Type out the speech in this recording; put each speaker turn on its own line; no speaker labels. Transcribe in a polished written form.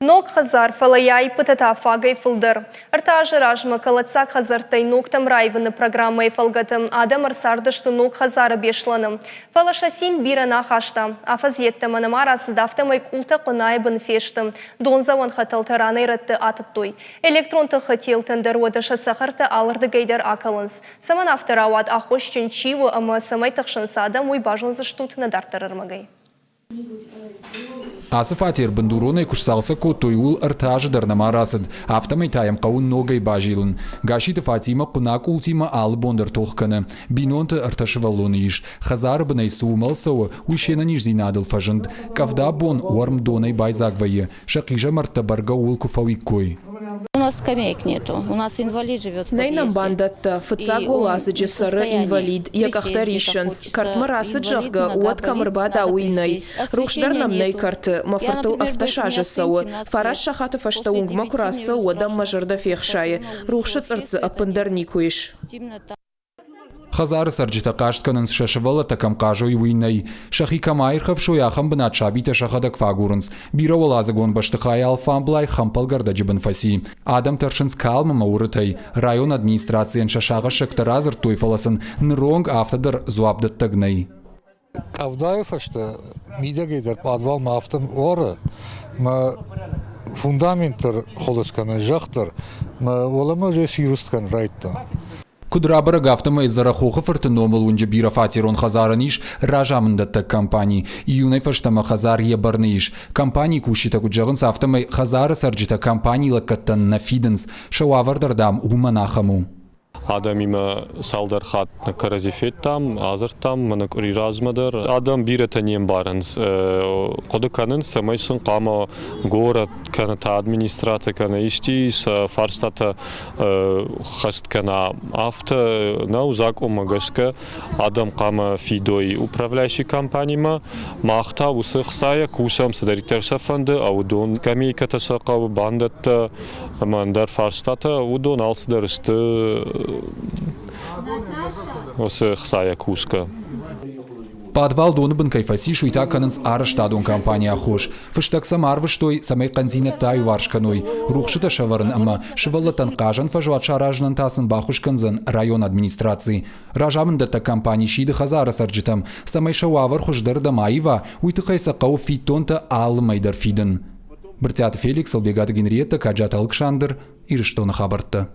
Ног хӕдзар, фӕлӕ йӕ аиппытӕ та фагӕй фылдӕр. Ӕртӕ азы размӕ кӕлӕддзаг хӕдзӕрттӕй ногтӕм раивыны программӕйы фӕлгӕты адӕм ӕрцардысты ног хӕдзары Беслӕны. Фӕлӕ сӕ цин бирӕ нӕ ахаста. Афӕдз йеддӕмӕ нӕма рацыд, афтӕмӕй къултӕ хъуынайы бын фесты, дондзӕуӕн хӕтӕлтӕ ранӕй-рӕтты атыдтой. Электрон тыхы телтӕн дӕр уӕдӕ сӕ цӕхӕртӕ алырдыгӕй дӕр акӕлынц. Цӕмӕн афтӕ рауад, аххосджын чи у ӕмӕ цӕмӕй тыхсынц адӕм, уый базондзыстут нӕ дарддӕры ӕрмӕгӕй.
Ацы фатер бындуронӕй куы сцалцӕг кодтой, ууыл ӕртӕ азы дӕр нӕма рацыд, афтӕмӕй та йӕм хъӕуы ногӕй базилын. Гасситы Фатимӕ хъуына къултимӕ алы бон дӕр тох кӕны. Бинонты ӕртӕ сывӕллоны ис. Хӕдзары бынӕй цы уымӕл цӕуы, уый се нӕниздзинадыл фӕзынд. Къӕвда бон уӕрм донӕй байдзаг вӕййы. Сӕ хъизӕмӕрттӕ бӕргӕ ууыл куы фӕуиккой.
У нас скамеек нету. У нас инвалид живет в
Нӕй нӕм
подъезде.
бандӕттӕ. Фыццаг
И он
уӕладзыджы
не в
цӕры
состоянии
инвалид, йӕ
присесть
къӕхтӕ
где-то
риссынц.
хочется.
Кӕртмӕ рацыд,
Инвалид,
зӕгъгӕ,
нога
уӕд кӕм
болит,
ӕрбада,
надо
уый нӕй.
присесть.
Рухс дӕр
Освещения
нӕм нӕй
нету.
кӕрты. Мӕ
Я,
фыртыл
например,
ӕвддӕс
боюсь, у меня
азы
сын
цӕуы.
17
Фараст
лет.
сахаты фӕстӕ
После
уынгмӕ куы
9 мне
рацӕуы,
уже
уӕд ӕм мӕ
страшно.
зӕрдӕ фехсайы.
Хожу на улицу,
Рухсы
вообще
цъыртт дзы
света
ӕппындӕр
нету.
никуы ис.
Темнота.
Хӕдзары цӕрджытӕ хъаст кӕнынц, сӕ сывӕллӕттӕ кӕм хъазой, уый нӕй. Сӕхи кӕм аирхӕфсой, ахӕм бынат сабитӕ сӕхӕдӕг фӕагурынц. Бирӕуӕладзыгон бӕстыхайы алфамблай хӕмпӕлгӕрдӕджы бын фӕци. Адӕм тӕрсынц калм ӕмӕ уырытӕй. Районы администрацийӕн сӕ сагъӕссӕгтӕ радзырдтой, фӕлӕ сын ныронг афтӕ дӕр дзуапдӕттӕг нӕй.
Къӕвдайы фӕстӕ мидӕгӕй дӕр пъадвалмӕ афтӕ уары, мӕ фундамент дӕр хуылыдз кӕны, зӕхх дӕр, мӕ уӕлӕмӕ рес ирыст кӕнын райдыдта.
Куыд рабӕрӕг, афтӕмӕй Дзӕрӕхохы фырты номыл уынджы бирӕфатерон хӕдзарӕн ис разамынддӕттӕг компани. Июнӕй фӕстӕмӕ хӕдзар йӕ бӕрны ис. Компанийы кусджытӕ куыд зӕгъынц, афтӕмӕй хӕдзары цӕрджытӕ компанийы лӕггӕдтӕн нӕ фидынц. Сӕ уавӕр дӕр, дам, уымӕн ахӕм у.
Адӕмимӕ цалдӕр хатт нӕ кӕрӕдзи федтам, адзырдтам мӕнӕ къуыри размӕ дӕр. Адӕм бирӕтӕ не мбарынц, хъуыды кӕнынц, цӕмӕй сын хъуамӕ горӕт кӕнӕ та администраци кӕнӕ исти сӕ фарстатӕ хӕст кӕна. Афтӕ нӕу закъонмӕ гӕсгӕ адӕм хъуамӕ фидой управляющий компанимӕ. Мах та уыцы хцайӕ кусӕм, цыдӕриддӕр сӕ фӕнды, уыдон скамейкӕтӕ сӕ хъӕуы, бандӕттӕ ӕмӕ ӕндӕр фарстатӕ, уыдон алцыдӕр сты уыцы хцайӕ кусгӕ.
Пъадвал доны бын кӕй фӕцис, уый та кӕнынц арӕзтадон компанийы аххос. Фыстӕг сӕм арвыстой, цӕмӕй хъӕндзинӕдтӕ аиуварс кӕной, рухсытӕ сӕвӕрын ӕмӕ сывӕллӕттӕн хъазӕн фӕзуат саразынӕн та сын баххуыс кӕндзӕн районы администраци. Разамынддӕттӕг компани сиды хӕдзары цӕрджытӕм, цӕмӕй сӕ уавӕр хуыздӕрдӕм аива, уый тыххӕй сӕ хъӕуы фиддонтӕ алы мӕй дӕр фидын. Брытъиаты Феликс, Ӕлбегаты Генриетта, Каджаты Алыксандр, Ирыстоны хабӕрттӕ.